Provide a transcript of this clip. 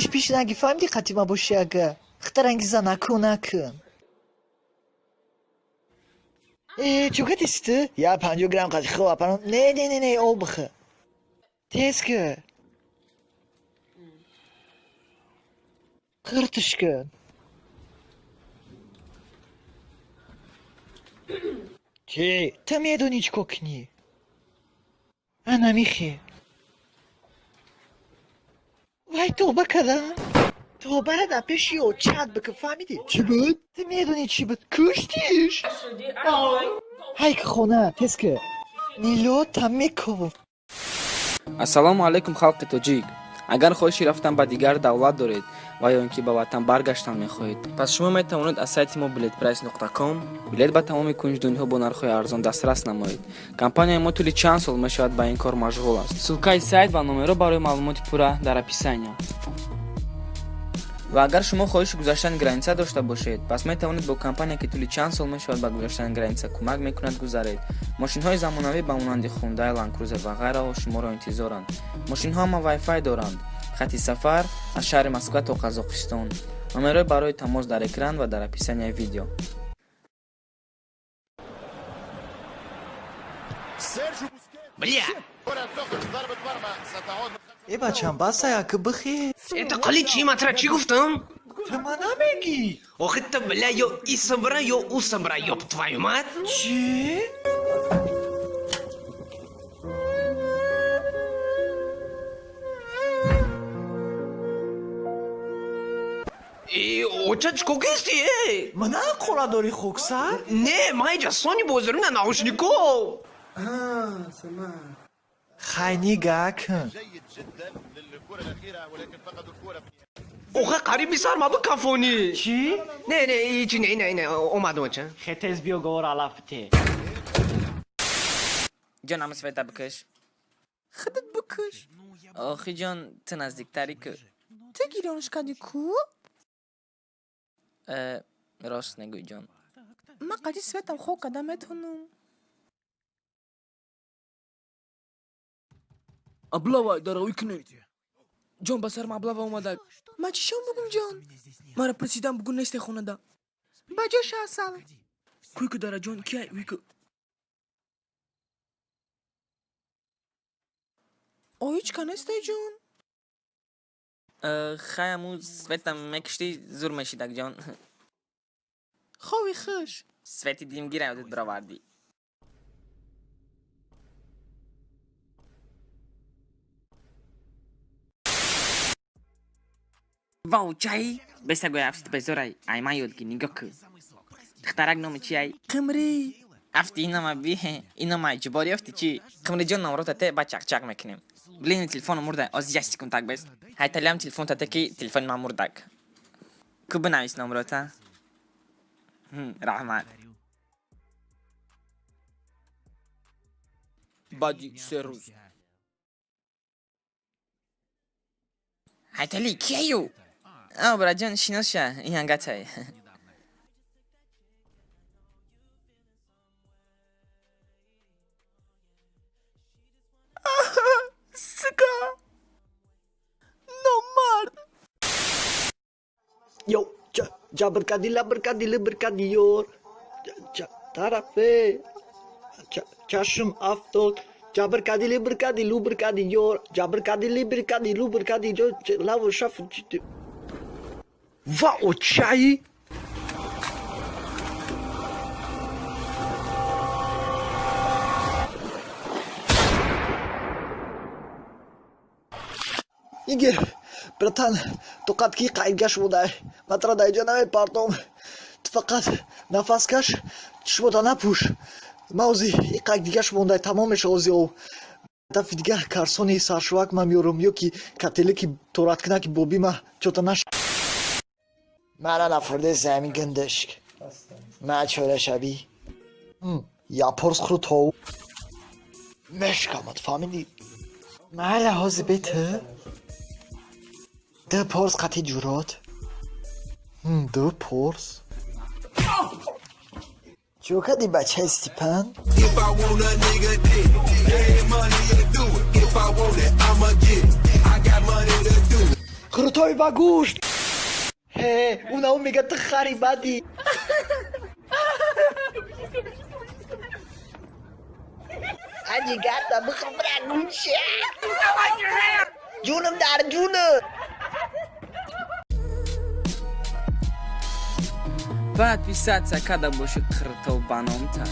Пиш-пиш наги, фаҳмидӣ, қати ма боши ага. Хитаранги занаку накун. Э, чӯ кадисти ту? Я 50 грамм қати хо апарам. Не, не, не, не, об бихӯ. Тез ки. Қиртиш кун. Чӣ? Ту медонӣ чӣ кор кунӣ? Ана михе. Вай, тоба кардам. Тобара дар пеши очат бикун, фаҳмидӣ? Чӣ буд? Ту медонӣ чӣ буд? Куштиш? Ҳай ки хона, тез ки. Нилота мековам. Ассалому алайкум, халқи тоҷик! Агар хоҳиши рафтан ба дигар давлат доред ва ё ин ки ба ватан баргаштан мехоҳед, пас шумо метавонед аз сайти мо билетпрайс.ком билет ба тамоми кунҷи дунё бо нархҳои арзон дастрас намоед. Компанияи мо тӯли чанд сол мешавад, ба ин кор машғул аст. Ссылкаи сайт ва номерҳо барои маълумоти пурра дар описания. Ва агар шумо хоҳиши гузаштани граница дошта бошед, пас метавонед бо компания, ки тӯли чанд сол мешавад ба гузаштани граница кӯмак мекунад, гузаред. Мошинҳои замонавӣ ба монанди Хундай, Ландкрузер ва ғайраҳо шуморо интизоранд. Мошинҳо ҳама вайфай доранд. Хатти сафар аз шаҳри Москва то Қазоқистон. Номерҳои барои тамос дар экран ва дар описанияи видео. Бля! Э, бачам, баса, яки бихе. Это қали чӣ матра чӣ гуфтам? Ту ма намегӣ. Охи ту, бля, ё исмбра, ё усмбра, ёб твою мать! Чӣ? Э, оча, чӣ кор кисти, э? Мана қора дорӣ, хоксар? Не, ман иҷа сони бозорӣ на наушнико. Хай, нигаҳ кун. Охи қариби сар ма бикафонӣ. Чӣ? Не, не, ичи не, не, не, омадам, оча. Хе, тез биё, говор алафте. Ҷон, ама света бикаш. Худат бикаш. Охи ҷон, ту наздиктарӣ ку. Ту гирёнш кардӣ ку. Рост негӯй, ҷон. Ман қади светам хоб карда метавонам. Облава даравӣ кунед, ҷон, ба сарам облава омада. Ман чишон бугум, ҷон? Мара пресидам, бугун несте хонада. Ба ҷоша, асал. Куйку, дараҷон, кияй уйку? Оичка нестай, ҷон. Хай, аму светам мекиштӣ, зур мешидак, ҷон. Хови хуш. Свети димгира ёдат бировардӣ. Вау, чай бесагои афсит безорай, ай ман ёдги, нигоҳ ку, духтарак номи чи ай? Қимрӣ. Афти, инама би, инама ҷубор ёфти чи? Қимриҷон, номрота те, ба чақчақ мекунем. Блин, телефону мурда, оз як секунд, так бес. Ҳайталиам телефон тате, ки телефони ман мурдак ку. Бинавис номрота. Раҳмат. Баъди 3 рӯз. Ҳайтали, кияю? А, браҷон, шинос ша, ин ангатай. Сука, номард. Ё, ҷабркади, лабркади, либркади, ёр тарафе чашм афтод. Ҷабркади, либркади, лубркади, ёр, ҷабркади, либркади, лубркади, лаву шаф ва очаи. Игир, братан, тоқат ки қайдгаш будай. Матра дар иҷа намепартом. Ту фақат нафас каш, чишмота напӯш. Ма ози иқак дигаш мондай, тамом меша ози ов. Дафи дигар карсони саршувак ма меёрам ё ки кателики тораткунаки боби ма чота наш. Мара нафурде замин гандашк. Ма чора шавӣ. Я порс хӯру тов. Мешкамад, фаҳмидӣ? Мара ҳози бету. Ду порс қати ҷурот. Ду порс. Чӣ кардӣ, бачаи Степан? If I want a nigga dick, yeah, money to do it. If I want it, I'ma get it. I got money to do it. Қурутои ба гӯшт. Ҳе, унау мега, ту хари бадӣ. Аҷигарта бихӯр, бира гӯша. Ҷунам дар ҷуну. Подписаться када боши, қиртов ба номтай.